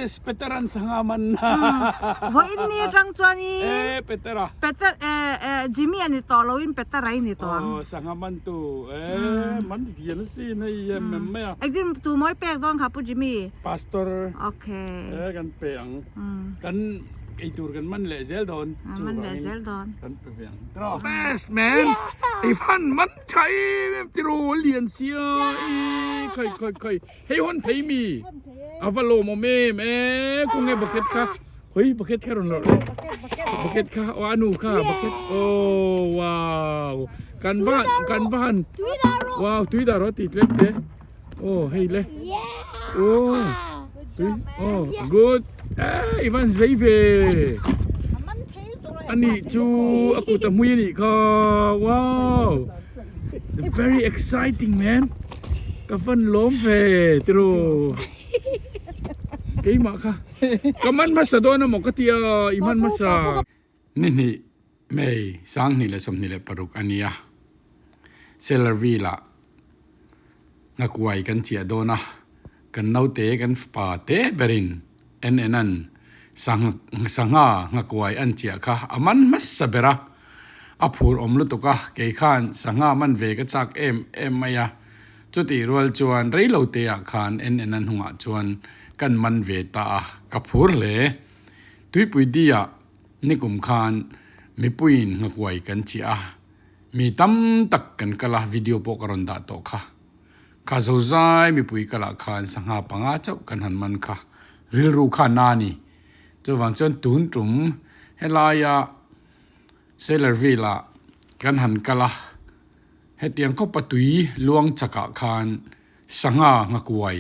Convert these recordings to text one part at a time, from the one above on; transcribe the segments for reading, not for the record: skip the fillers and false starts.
Yes, Peteran sangha man. Vawiin ni atang chuanin. Eh, Petera. Peter eh eh Jimmy a ni tawh loin Petera i ni tawh ang. Oh, sangha man tu. Eh, man dian si nei em em mai a. Engtin tu mawi pek dawn kha Pu Jimmy? Pastor. Okay. Eh, kan pe ang. Kan eitur kan man leh zel dawn. Man leh zel dawn. Kan pe ve ang. Best man. I fan man tha em em tiraw lian sia i khai khai khai. Hei hawn thei mi a va lawmawm em e khawnge bucket kha hawi bucket kha rawn lawrh bucket kha aw a nu kha bucket aw wow kan va kan va han wow tui dah rawh tih tlem te aw hei le aw tui aw good eh i van zei ve ani chu a kut a hmui a nih kha wow very exciting man. Ka van lawm ve tiraw keimah kha ka man hmasa dawn amaw ka tia i man hmasa. Ni hnih May 2026 a nia Sellerville ah nghakuai kan chiah dawn a kan naute kan fapa te berin en en an sangha nghakuai an chiah kha a man hmasa ber a. A phur awm lutuk a, kei khan sangha man ve ka chak em em mai a. Chutih rual chuan rei lo te ah khan en en a hnungah chuan kan man ve ta a, ka phur hle. Tuipui di ah nikum khan mipuiin nghakuai kan chiah a, mi tam tak kan kal a, video pawh ka rawn dah tawh kha. Kha zozai mipui kalah khan sangha panga chauh kan han man kha, rilru kha na a ni. Chuvang chuan tun tum helaia Sailorville ah kan han kal a, hetiang khawpa tui luang chakah khan sangha nghakuai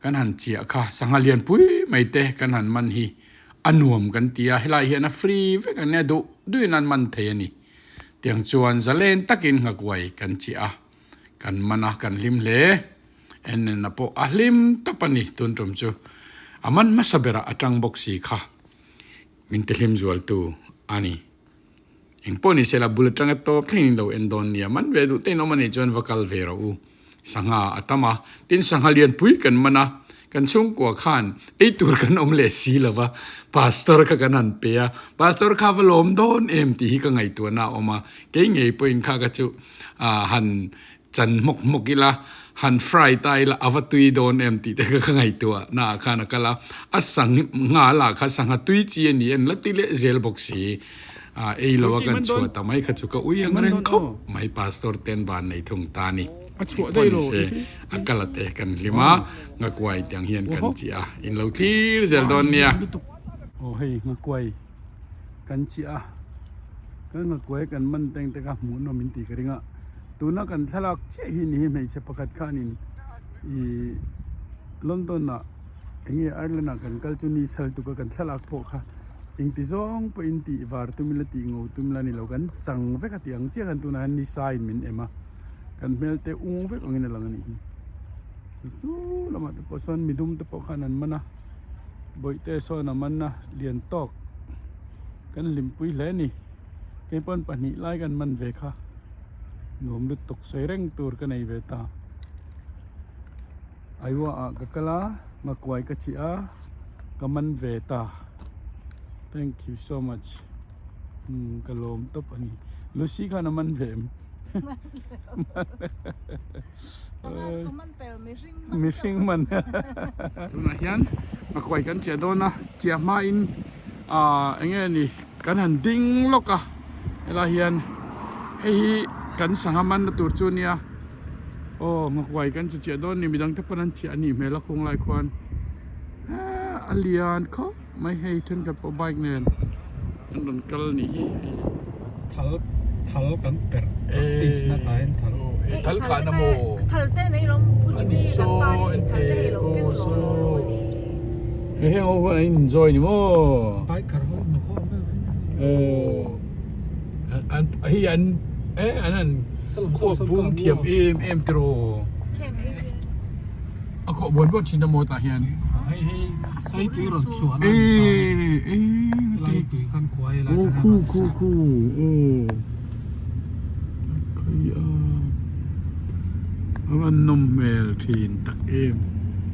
kan han chiah kha, sangha lianpui mai te kan han man hi a nuam kan ti a, helai hian a free vek a nia duh duhin an man thei a ni. Tiang chuan zalen takin nghakuai kan chiah a, kan man a, kan hlim hle. Ennena pawh a hlim tawp a ni tun tum chu a man hmasa berah a tang bawk si kha. Min ti hlim zual tu a ni. Eng pawh ni sela bul atanga tawp thleng in lo en dawn nia. Man ve duh te in awm a nih chuan va kal ve rawh u. Sangha a tam a, tin sangha lian pui kan man a, kan chhungkua khan ei tur kan awm leh si lo va, pastor kha kan han pe a, pastor kha va lawm dawn em tih hi ka ngaihtuahna a awm a, kei ngei pawhin kha ka chu han Chan hmawk hmawk ila, han fry ta ila a va tui dawn em tih te kha ka ngaihtuah na ah khan a kal a, a sang nghal ah kha sangha tui chi a ni en la ti leh zel bawk si. Ah ei lo a kan chhuah ta mai kha chu ka ui ang reng khawp mai pastor ten van nei thung ta ni. Engpawh ni se a kal a te kan hlim a, nghakuai tiang hian kan chiah a, in lo thlir zel dawn nia. Aw hei nghakuai kan chiah a, kan nghakuai kan man teng te kha hmuhnawm in tih ka ring a. Tuna kan thlalak chiah hi ni hi hmeichhe pakhat khanin ih London ah eng nge Ireland ah kan kal chu ni sal tuk a kan thlalak pawh kha engti zawng pawhin tih var tum ila tih ngo tum ila ni lo kan chang vek a tih ang chiah khan tunah hian ni sa in min em a kan hmel te ung vek angin a lang a nih hi su lamah te pawh sawn midum te pawh khan an man a bawihte sawn a man a lian tawk kan hlimpui hle a ni. Keipawn pahnih lai kan man ve kha nuam lutuk sawi reng tur ka nei ve ta. Aiwa ah ka kal a, ngakuai ka chih a, ka man ve ta. Thank you so much. Umm ka lawm tawp a ni. Lucy khan a man ve em? Mihring man. Tunah hian ngakuai kan chiah dawn a, chiah hmain ah eng nge ni? Kan han ding lawk a helai hian hei hi kan sangha manna tur chu a nia aw nghakuai kan chu chiah dawn a ni midang te pawn an chiah a nih hmel a khung lai khuan eee a lian khawp mai hei thenkhat pawh bike nen an rawn kal a nih hi hei. Thal thal kan perh practice na ta hian thal. Thal kah na maw? Thal te nei lo pu Jimmy kan pa hi thal te hei lo ken lo lo lo a ni. He heng ho khan an enjoy ni maw? Biker ho in maw vel hi. Aw an hei an eh an an khuap vum thiam em em tiraw. A khawh buan buan thin a maw tah hian. Hei hei hei tui rawn chhuah na a ni ta. Helai tui khan khuai helai khan a rawn sa. Khu khu aw khai a a van nawm hmel thin tak em.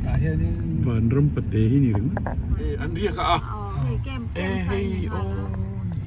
Tah hianin Vanram pate hi ni ringawt. E an riak a a. Aw hei camp E camp sign hei ni aw nghal a. ni.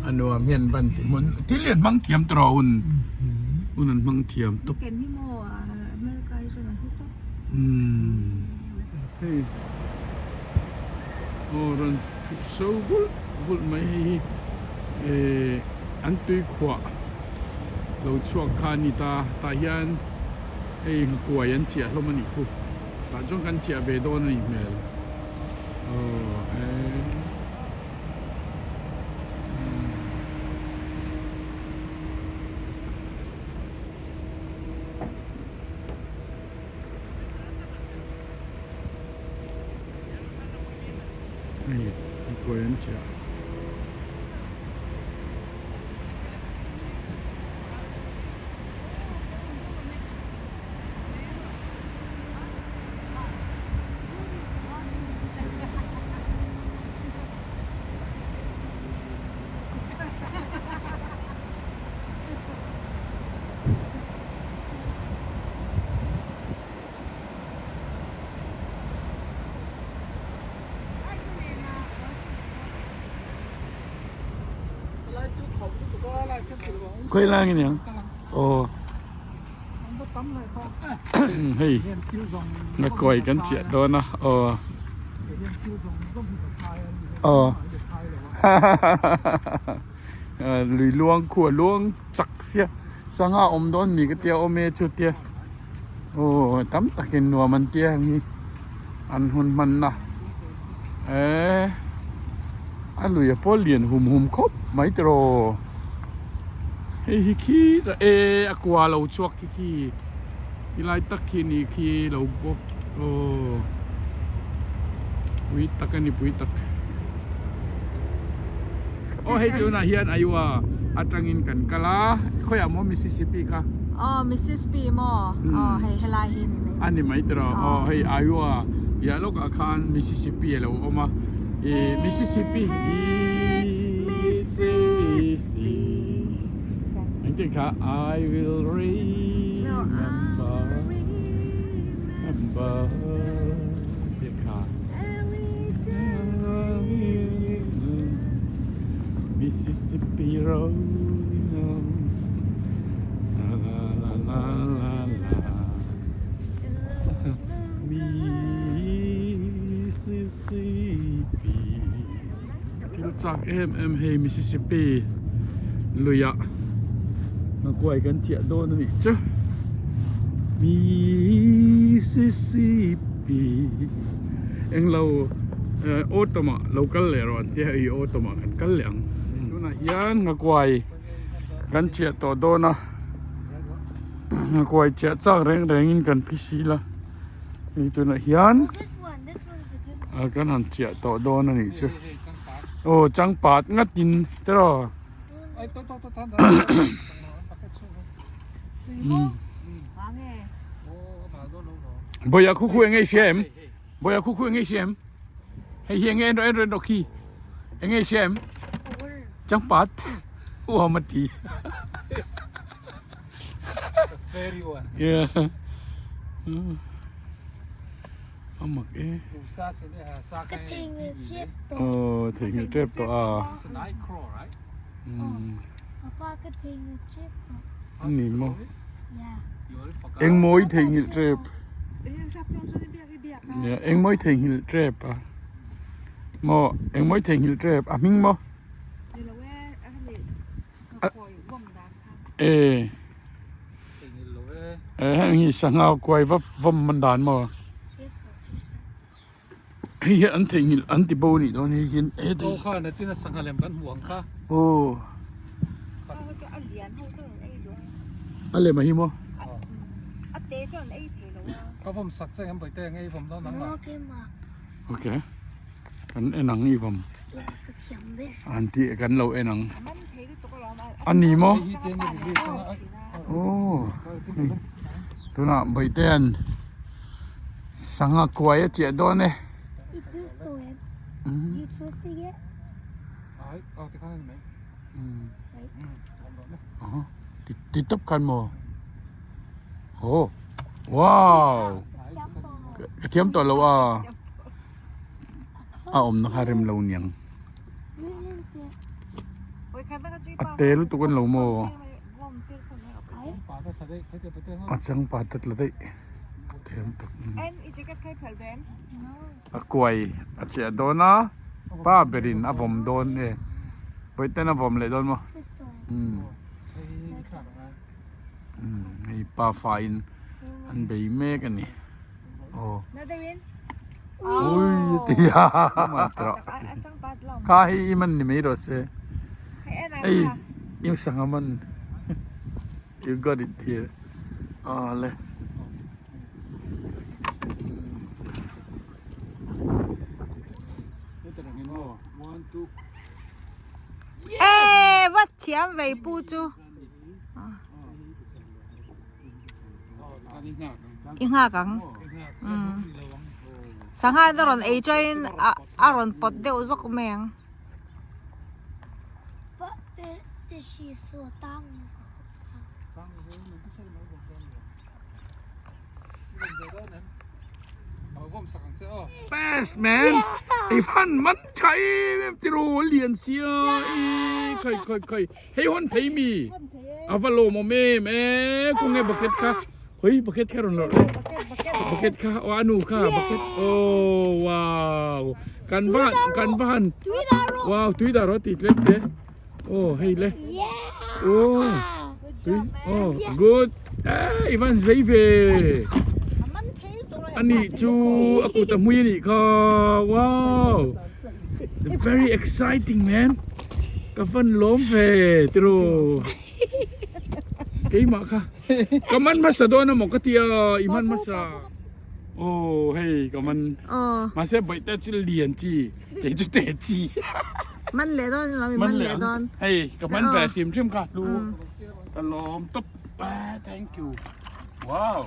A nuam hian van ti hmun thil hi an hmang thiam tawh rawh hun hun an hmang thiam tawp. Ken hi maw America hi chuan an hlu tawp. Umm hei aw rawn phut so bulh bulh mai hei hi eh an tui khuah lo chhuak kha a ni ta tah hian hei kuai an chiah hlawm a nih khu tah chuan kan chiah ve dawn a nih hmel aw eh. Hei kuai an chiah. Khawi lai nge niang aw hei ngakawih kan chiah dawn a aw aw lui luang khu a luang chak sia sangha awm dawn mi ka tia awm e chu tia aw tam takin nuam an tia heng hi an hun hmanna eee a lui a pawl lian hum hum khawp mai tiraw hei hi khi eee a kua lo chhuak khi khi helai tak khi ni khi lo bawk aw pui tak a ni pui tak aw hei tunah hian Iowa atangin kan kal a khawiah maw Mississippi kha aw Mississippi maw aw hei helai hi ni mai a ni mai tiraw aw hei Iowa piah lawkah khan Mississippi a lo awm a ih Mississippi Mississippi engtin kha I will remember remember tih kha Mississippi rolling on la la la la la la Mississippi Thil chak em em hei Mississippi luiah nghakuai kan chiah dawn a nih chu Mississippi englo autumn ah lo kal leh rawh an tia hei autumn ah kan kal leh ang tunah hian nghakuai kan chiah tawh dawn a nghakuai chiah chak reng reng in kan phisi la hei tunah hian kan han chiah tawh dawn a nih chu aw changpat ngat in tiraw bawia khu khu eng nge i hria em bawia khu khu eng nge i hria em hei hi eng nge en rawh en rawh en rawh khi eng nge i hria em changpat uam a ti. Yeah. A mak e. Oh, theihnghilh tep tawh a. Ani maw? Engmawi theihnghilh tep. Yeah, engmawi theihnghilh tep a. Maw, engmawi theihnghilh tep a hming maw? E heng hi sangha kuai vap vawm man dan maw hei hian an theihnghilh an ti bo anih dawn hei hian he aw kha nachin a sangha lem kan hmuh ang kha aw a lem a hi maw ka vawm sak che ang bawihte ngei vawm dawn ang a okay Kan en ang i vawm. An tih kan lo en ang. A ni maw? Aw. Tunah Bawihte-a'n sangha kuai a chiah dawn e. Ti tawp khan maw? Aw. Wow! Ka thiam tawh lo a. A awmna kha rem lo niang. A te lutuk an lo maw? A chang pa tat la daih. A te lutuk. A kuai a chiah dawn a, pa berin a vawm dawn e. Pawihten a vawm leh dawn maw? Umm. Hei pa faiin an bei mek a ni. Aw. Ui a ti a. Kha hei i man ni mai rawh se. Hei i sangha man. You got it here. Aw le. Eee va thiam vei pu chu i nghak ang umm sangha in a rawn ei chuan a rawn pawt deuh zawk mai ang. Best man i fan man tha em em tiraw lian sia i khai khai khai hei hawn thei mi a va lawmawm em e khawnge bucket kha hawi bucket kha rawn lawrh leh bucket kha aw a nu kha bucket aw wow kan va kan va han wow tui dah rawh tih tlem te aw hei le aw tui aw good eh i van zei ve ani chu a kut a hmui a nih kha wow very exciting man ka van lawm ve tiraw keimah kha ka man hmasa dawn amaw ka tia i man hmasa aw hei ka man mahse bawihte chu lian chi kei chu te chi. Man leh dawn lo man leh dawn. Hei ka man ve hrim hrim kha hlu ka lawm tawp ah thank you wow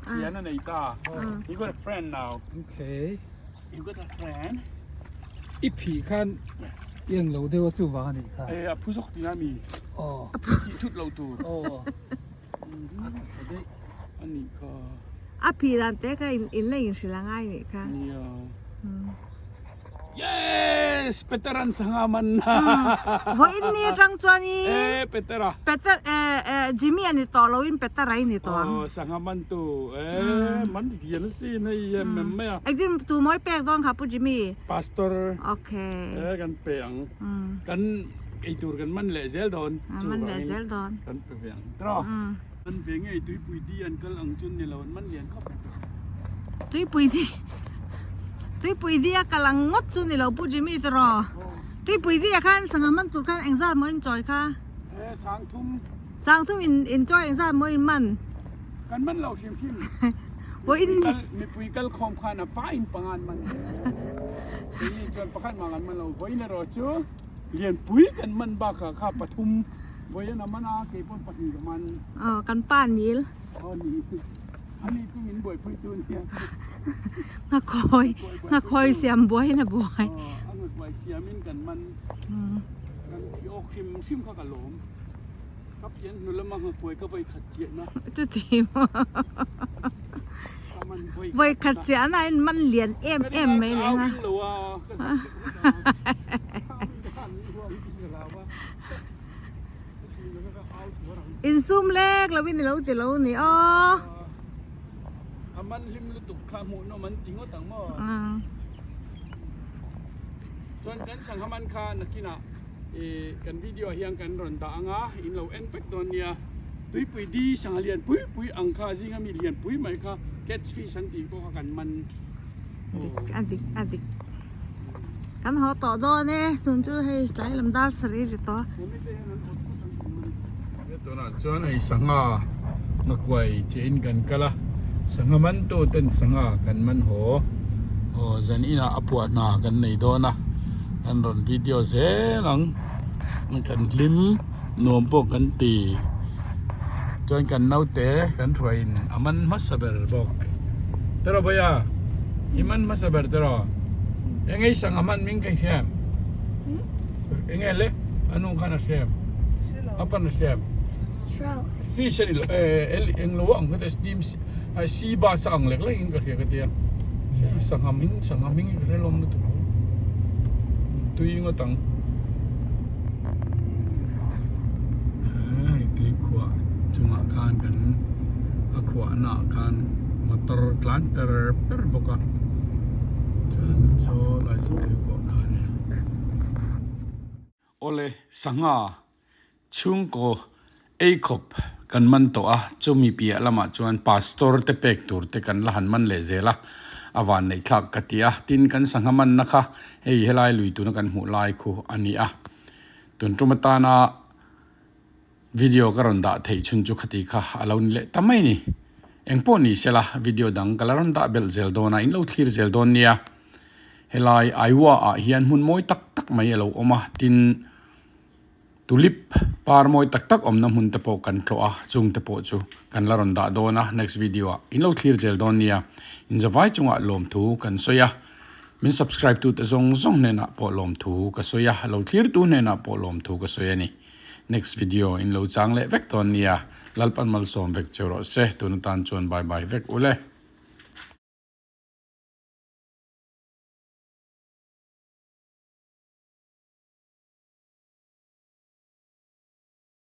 thian a nei ta you got a friend now okay you got a friend i phih khan i ang lo deuh a chu vang a nih kha eh a phu zawk tina mi aw i thut lo tur aw a nih kha a phih dan te kha in la inhrilh a ngai nih kha nia Yes! Peteran sangha man na. Vawiin ni atang chuanin Eh, Petera. Peter eh eh Jimmy a ni tawh loin Petera i ni tawh ang. Oh, sangha man tu. Eh, man dian si nei em em mai a. Engtin tu mawi pek dawn kha Pu Jimmy? Pastor. Okay. Eh, kan pe ang. Kan eitur kan man leh zel dawn. Man leh zel dawn. Kan pe ve ang. Tro. An ve ngei tuipui di an kal ang chun ni lo an man lian khawp mai. Tuipui di Tuipui di a kal ang ngawt chu ni lo Pu Jimmy tiraw. Tuipui di ah khan sangha man tur khan engzat maw in chawi kha? E sangthum. Sangthum in in chawi engzat maw in man? Kan man lo hrim hrim. Pawh in Mipui kal khawm khan a fa in panga an man. Keini chuan pakhat mah kan man lo. Vawiin erawh chu Lianpui kan man bakah kha pathum vawiin a man a, kei pawn pahnih ka man. Aw, kan pa nil. Aw ni. Ani chu min buaipui tu nia. Nghakhawi, nghakhawi siam buaiin a buai. Aw, a nghakuai siamin kan man. Kan thi awk hrim hrim kha ka lawm. Ka pian hnu lama nghakuai ka vawi khat chiahna. Chuti maw. Ka man vawi Vawi khat chiahna in man lian em em mai leh nga. Insum lek lo in ilo ti lo ni aw. A man hlim lutuk kha hmuh nawm an ti ngawt ang maw. Chuan kan sangha man kha nakinah kan video ah hian kan rawn dah ang a, in lo en vek dawn nia. Tuipui di sangha lian pui pui ang kha zinga mi lian pui mai kha catch fish an tih pawh kha kan man. Dik a dik a dik. Kan haw tawh dawn e, tun chu hei tlai lam dar sarih ri tawh a. Tunah chuan hei sangha nghakuai che in kan kal a, sangha man tu ten sangha kan man haw. Aw zan inah a puah hna kan nei dawn a, kan rawn video zel ang, kan hlim nuam pawh kan ti. Chuan kan naute kan hruaiin a man hmasa ber bawk. Tiraw Bawia? I man hmasa ber tiraw? Eng ei sangha man ming ka hria em? Eng nge le? A nu khan a hria em? A pan a hria em? Fish a ni lo eh eng lo ang ka ti steam sea bass a ang lek lek in ka hria ka tia. Sangha hming sangha hming hi ka hre lawm lutuk lo tui ngawt ang hei tui khuah chungah khan kan a khuah na ah khan motor tlan per per bawk a chuan saw lai chu tui khuah kha a ni. Awle sangha chhungkaw ei khawp kan man tawh a, chumi piah lamah chuan pastor te pek tur te kan la han man leh zel a, a van neih thlak ka ti a, tin kan sangha manna kha hei helai lui tuna kan hmuh lai khu a ni a, tun tum atana video ka rawn dah theih chhun chu khati kha a lo ni leh ta mai ni. Engpawh ni sela video dang ka la rawn dah belh zel dawn a, in lo thlir zel dawn nia. Helai Iowa ah hian hmun mawi tak tak mai a lo awm a, tin tulip par mawi tak tak awmna hmun te pawh kan tlawh a, chung te pawh chu kan la rawn dah dawn a, next video ah in lo thlir zel dawn nia. Inzavai chungah lawmthu kan sawi a, min subscribe tute zawng zawng hnenah pawh lawmthu ka sawi a, lo thlirtu hnenah pawh lawmthu ka sawi a ni. Next video in lo chang leh vek dawn nia, Lalpan malsawm vek cheu rawh se, tun atan chuan bye bye vek ule.